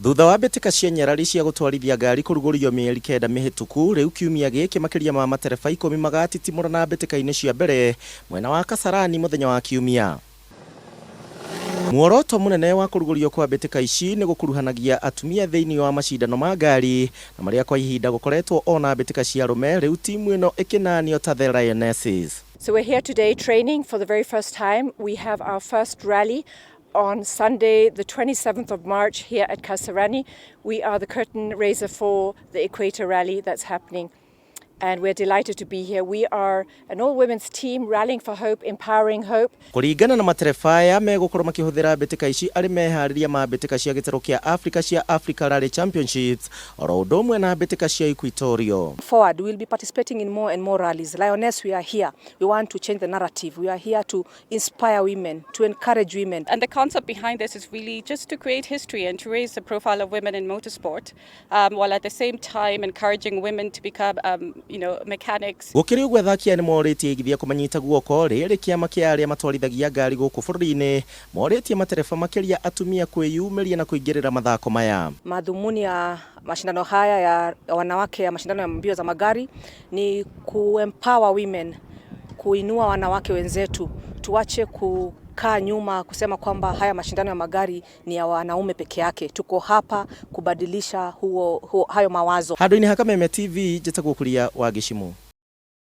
Thutha wa mbĩtĩka cia nyarari cia gũtwarithia ngari kũrugũrio mĩeri kenda mĩhĩtũku, rĩu kiumia gĩkĩ makĩria ma matereba ikũmi magatitimũrana mbĩtĩka-inĩ cia mbere mwena wa Kasarani mũthenya wa Kiumia. Muoroto mũnene wa kũrugũrio kwa mbĩtĩka ici nĩ gũkuruhanagia atumia thĩinĩ wa macindano ma ngari na marĩa kwa ihinda gũkoretwo o na mbĩtĩka cia arũme, rĩu timu ĩno ĩkĩnanio ta The Lionesses. So we're here today training for the very first time. We have our first rally on Sunday, the 27th of March, here at Kasarani. We are the curtain raiser for the Equator Rally that's happening. And we're delighted to be here. We are an all women's team rallying for hope, empowering hope. Kũringana na matereba aya, megũkorwo makĩhũthĩra mbĩtĩka ici arĩ meharĩria ma mbĩtĩka cia gĩtarũ kĩa Africa cia Africa Rally Championships oro ũndũ ũmwe na mbĩtĩka cia Equatorial. Forward, we'll be participating in more and more rallies. Lioness, we are here. We want to change the narrative. We are here to inspire women, to encourage women. And the concept behind this is really just to create history and to raise the profile of women in motorsport, while at the same time encouraging women to become mechanics. Gũkĩrĩ ũguo, athaki aya nĩ morĩtie aigithia kũmanyita guoko rĩrĩ kĩama kĩa arĩa matwarithagia ngari gũkũ bũrũri-inĩ morĩtie matereba makĩria atumia kwĩyumĩria na kũingĩrĩra mathako maya. Madhumuni ya mashindano haya ya wanawake ya mashindano ya mbio za magari ni kuempower women, kuinua wanawake wenzetu, tuache kukaa nyuma kusema kwamba haya mashindano ya magari ni ya wanaume peke yake. Tuko hapa kubadilisha huo hayo mawazo. Handũ-inĩ ha Kameme TV, njĩtagwo Kuria wa Gĩcimũ.